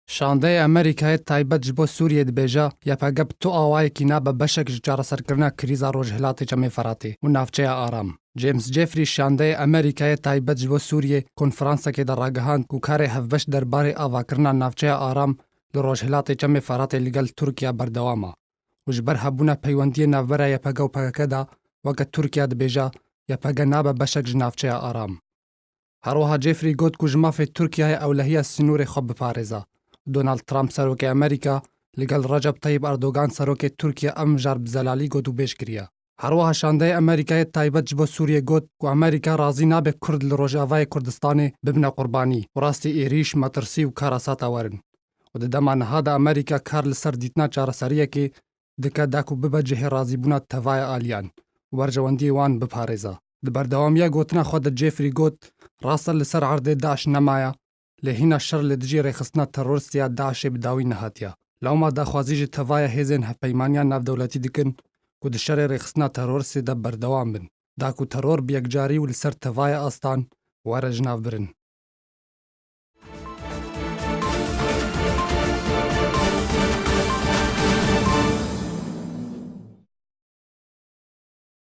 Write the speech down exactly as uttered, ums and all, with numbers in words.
Şandeyê Amerîkayê taybet ji bo Sûriyê dibêje, Y P G bi tu awayekî nabe beşek ji çareserkirina krîza Rojhilatê Çemê Feratê û navçeya aram. James Jeffrey, şandeyê Amerîkayê taybet ji bo Sûriyê, konferansekê de ragihand ku karê hevbeş derbarê avakirina navçeya aram li Rojhilatê Çemê Feratê li gel Tirkiye berdewam e û ji ber hebûna peywendiyê navbera Y P G û P K K de, weke Tirkiye dibêje, Y P G nabe beşek ji navçeya aram. Her wiha Jeffrey got ku ji mafê Tirkiyeyê ewlehiya sînorê xwe biparêze. Donald Trump, serokê Amerîka, li gel Recep Tayyip Erdogan, serokê Tirkiye, ev mijar bi zelalî gotûbêj kiriye. Her wiha şandeyê Amerîkayê taybet ji bo Sûriyê got ku Amerîka razî nabe Kurd li Rojavayê Kurdistanê bibine qurbanî û rastî êrîş, metirsî û karasata werin. Û di dema niha de Amerîka kar li ser dîtina çareseriyekê dike da ku bibe cihê razîbûna tevaya aliyan û berjewendiyê wan biparêze. Di berdewamiya gotina xwe de Jeffrey got, rast e li ser erdê DAIŞ nemaye, lê hîna şer li dijî rêxistina teroristî ya DAIŞê bi dawî nehatiye. Lewma daxwazî ji tevaya hêzên hevpeymaniya navdewletî dikin ku di şerê rêxistina teroristê de berdewam bin, da ku teror bi yekcarî û li ser tevaya astan were jinavbirin.